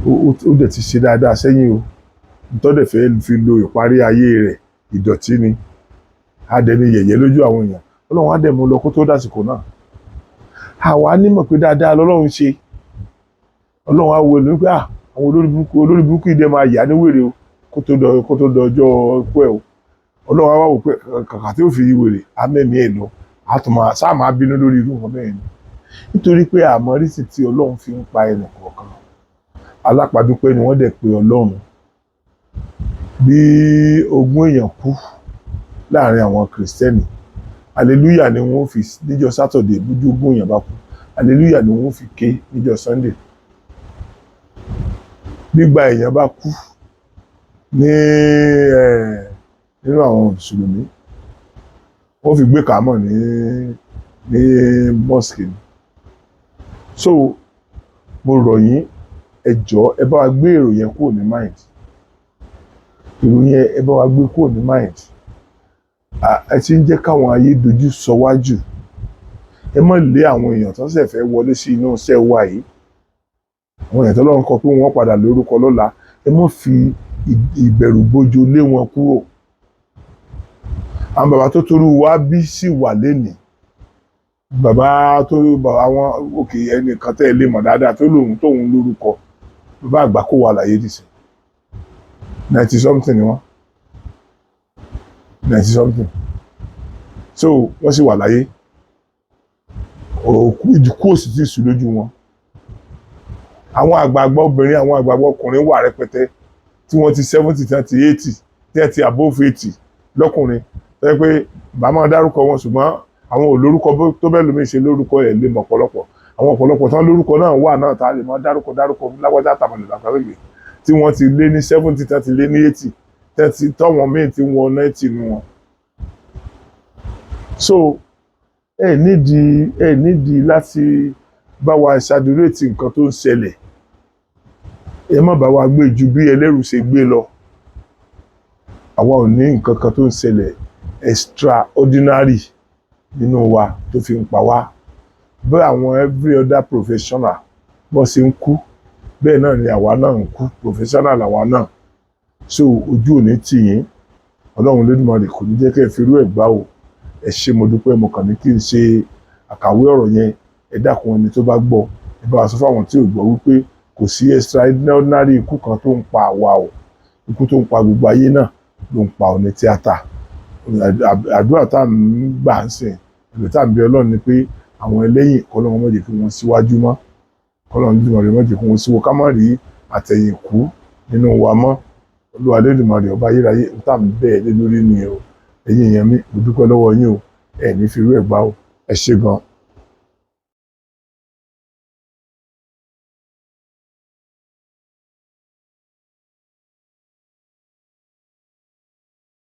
Speaker 1: ó dẹ̀ ti ṣe dáadáa sẹ́yìn o, ntọ́dẹ̀ fẹ́ fi lo ìparí ayé rẹ̀, ìdọ̀tí ni, á dẹni yẹ̀yẹ́ lójú àwọn èèyàn. Ọlọ́run á dẹ̀ mú lọ kó tó dàsìkò náà. Àwa nímọ̀ pé dáadáa lọ́lọ́run ṣe. Ọlọ́run á wo ẹlòmíì pé ah, àwọn olórí burúkú yìí dẹ̀ máa yà ní wèrè o kó tó dọjọ́ ikú ẹ̀ o. Ọlọ́run á wá wò pé kàkà tí ó fi wèrè á mẹ́mí ẹ̀ lọ, á tún máa sáà máa bínú lórí irú nǹkan bẹ́ẹ̀ ni, nítorí pé àmọ́ rísì tí Ọlọ́run fi ń pa ẹnì kọ̀ọ̀kan. Alápàdúpẹ́ ni wọ́n dẹ̀ pé Ọlọ́run. Bí 20 èèyàn kú láàrin àwọn Kìrìsìtẹ́nì, hallelujah ni wọ́n fi níjọ́ Saturday. Bójú 20 èèyàn bá kú, hallelujah ni wọ́n fi ké níjọ́ Sunday. Gbígba èèyàn bá kú ní nínú àwọn mùsùlùmí. Wọ́n fi gbé kàámọ̀ ní mosque ni. So mo rọ̀ yín, ẹ jọ̀ọ́, ẹ bá wa gbé èrò yẹn kúrò ní mind. Èrò yẹn, ẹ bá wa gbé kúrò ní mind. Ẹ ti ń jẹ́ káwọn ayé dojú sọ wájú. Ẹ má lé àwọn èèyàn tó ṣẹ̀ fẹ́ wọlé sí inú iṣẹ́ wa yìí, àwọn èèyàn tó lọ́n kọ pé wọ́n padà lórúkọ lọ́la. Ẹ má fi ìbẹ̀rù bojo lé wọn kúrò. Àwọn bàbá tó torú wa bí sì wà lénìí. Bàbá tó àwọn òkè, ẹnìkan tẹ́ ẹ lè mọ̀ dáadáa tó lòun tóun lórúkọ, bàbá àgbà kó wà láyé dìsìn, 90 something ni wọ́n, 90 something. So wọ́n sì wà láyé. Òkú ìdíkú òsì tí ì sùn lójú wọn. Àwọn àgbààgbà obìnrin, àwọn àgbààgbà ọkùnrin wà rẹpẹtẹ tí wọ́n ti 70, tí wọ́n ti 80, tí wọ́n ti above 80 lọ́kùnrin, tó yẹ pé bàá máa dárúkọ wọn, ṣùgbọ́n àwọn ò lórúkọ tó bẹ́ẹ̀ lómi ṣe lórúkọ ẹ̀ lè mọ̀. Ọ̀pọ̀lọpọ̀ àwọn ọ̀pọ̀lọpọ̀ tán lórúkọ náà wà náà tá a lè máa dárúkọ dárúkọ lágbájá tàbí làkàrẹ́gbẹ̀ tí wọ́n ti lé ní 70, tí wọ́n ti lé ní 80, tí wọ́n ti tọ́wọ́n míì ti wọ 90 nu wọn. So ẹ nídìí láti bá wa exaggerate nǹkan tó ń ṣẹlẹ̀. Ẹ má bá wa gbé ju bí ẹlẹ́rù ṣe gbé lọ. Àwa ò ní nǹkan kan tó ń ṣẹlẹ̀ extraordinary nínú wa tó fi ń pa wá. Bí àwọn every other professional bó ṣe ń kú, bẹ́ẹ̀ náà ni àwa náà ń kú. Professional làwa náà. So ojú ò ní tì yín. Ọlọ́run Olódùmarè kò ní jẹ́ kẹ́ ẹ fi irú ẹ̀ gbá o. Ẹ ṣé, mo dúpẹ́. Mo kàn ní kí n ṣe àkàwé ọ̀rọ̀ yẹn. Ẹ dákun, ẹni tó bá gbọ́, ẹ bá wa sọ fáwọn tí ò gbọ́ wípé kò sí extraordinary ikú kan tó ń pa àwa o. Ikú tó ń pa gbogbo ayé náà ló ń pa òní tíátà. Àdúrà tá à ń gbà ń sìn, ẹ̀bẹ̀ tá à ń bí Ọlọ́run ni pé àwọn ẹlẹ́yìn, kọ́lọ́run má jẹ́ kí wọ́n síwájú mọ́. Kọ́lọ́run Olódùmarè má jẹ́ kí wọ́n síwọ́, ká má rí àtẹ̀yìnkú nínú wa mọ́. Olúwa Olódùmarè, ọba ayérayé, tá à ń bẹ́ẹ̀ lé lórí ni o. Ẹ̀yin èèyàn mi, mo dúpẹ́ lọ́wọ́ yín o. Ẹ̀ ní fi irú ẹ̀ gbá o. Ẹ ṣé gan.